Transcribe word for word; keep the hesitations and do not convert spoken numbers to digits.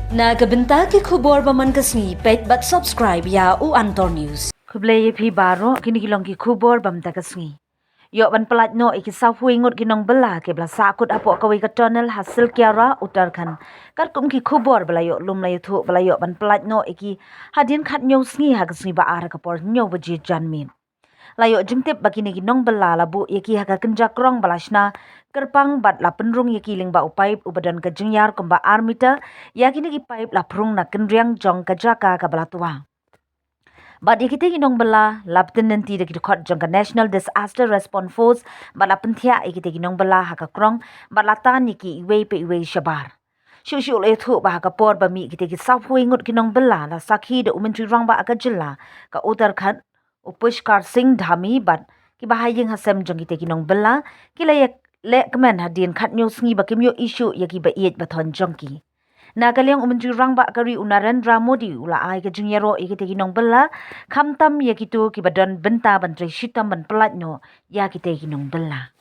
Na ka bynta ki khubor ba man ka sngi, peit bad subscribe ïa u Antor News. Khublei ïa phi baroh, kine ki long ki khubor ba mynta ka sngi. Ïoh ban pyllait noh ïa ki saphew ngut ki nongbylla kiba la sahkut hapoh kawei ka tunnel ha Silkyara, Uttarakhand. Katkum ki khubor ba la ïoh lum la ïathuh ba la ïoh ban pyllait noh ïa ki hadien khathynñiew sngi ha ka sngi ba ar ha ka por hynñiew baje janmiet. La ïoh jingtip ba kine ki nongbylla la buh ïa ki ha ka kynja krong ba la shna kyrpang bad la pynrung ïa ki lyngba u paip uba don ka jingïar kumba ar meter ïa kine ki paip la pynrung na kynriang jong ka jaka kaba la twa. Bad ïa kitei ki nongbylla la pyntip lynti da ki dkhot jong ka National Disaster Response Force bad la pynthiah ïa kitei ki nongbylla ha ka krong bad la tan ïa ki iwei pa iwei shabar. Shuh shuh la ïathuh ba ha ka por ba mih kitei ki saphew ngut ki nongbylla la sakhi da u Myntri Rangbah ka jylla ka Uttarakhand, u Pushkar Singh Dhami bad kiba ha ïing ha sem jong kitei ki nongbylla ki la ïaleh kmen hadien khathynñiew sngi ba kim ïohi shuh ïa ki ba ïeit ba thon jong ki. Na ka liang u Myntri Rangbah ka ri u Narendra Modi u la ai ka jingïaroh ïa kitei ki nongbylla, khamtam ïa kito kiba don bynta ban trei shitom ban pyllait noh ïa kitei ki nongbylla.